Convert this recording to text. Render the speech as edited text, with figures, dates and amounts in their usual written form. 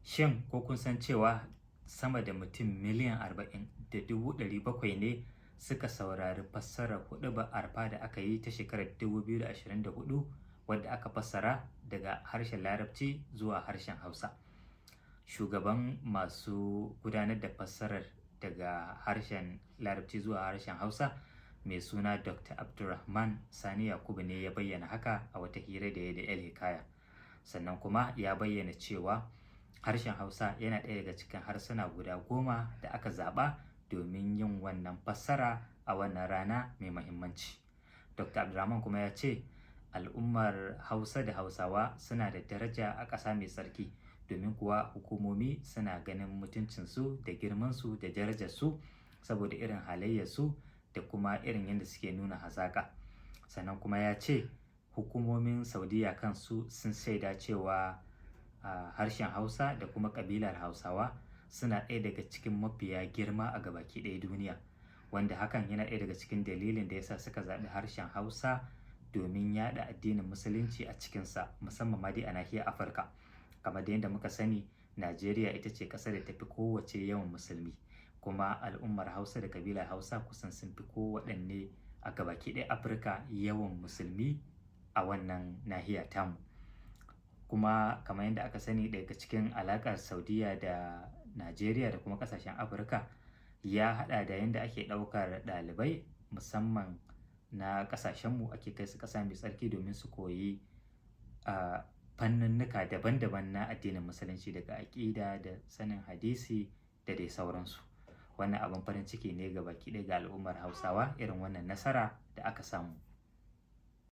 Shin ko kun san cewa sama da mutum 40,700,000 ne suka saurari fassarar huɗubar Arfa da aka yi ta shekarar 2024, wadda aka fassara daga harshen Larabci zuwa harshen Hausa? Shugaban masu gudanar da fassarar daga harshen Larabci zuwa harshen Hausa, mai suna Dr. Abdulrahman Sani Yakubu, ne ya bayyana haka a wata hira da ya da El Hikaya. Sannan kuma ya bayyana cewa harshen Hausa yana ɗaya daga cikin harsuna guda 10 da aka zaɓa domin yin wannan fassara a wannan rana mai mahimmanci. Dr. Abdulrahman kuma ya ce al'ummar Hausa da Hausawa suna da daraja a ƙasa mai tsarki, domin kuwa hukumomi suna ganin mutuncinsu da girmansu da darajarsu saboda irin halayyarsu da kuma irin yadda suke nuna hazaƙa. Sannan kuma ya ce hukumomin Saudiya kansu sun shaida cewa harshen Hausa da kuma ƙabilar Hausawa suna ɗaya daga cikin mafiya girma a gabaki ɗaya duniya, wanda hakan yana ɗaya daga cikin dalilin da yasa suka zaɓi harshen Hausa domin yaɗa addinin Musulunci a cikinsa, musamman ma dai a nahiyar Afirka. Kamar da yadda muka sani, Najeriya ita ce ƙasar da tafi kowace yawan musulmi, kuma al'ummar Hausa da ƙabilar Hausa kusan sun fi kowaɗanne a gabaki ɗaya Afirka yawan musulmi a wannan nahiya tamu. Kuma kamar yadda aka sani, daga cikin alaƙar Saudiya da Najeriya da kuma ƙasashen Afirka ya haɗa da yadda ake ɗaukar ɗalibai, musamman na ƙasashenmu, ake kai su ƙasa mai tsarki domin su koyi fanninnika daban-daban na addinin Musulunci, daga aƙida da sanin hadisi da dai sauransu. Wannan abin farin ciki ne ga baki ɗaya ga al'ummar Hausawa, irin wannan nasara da aka samu.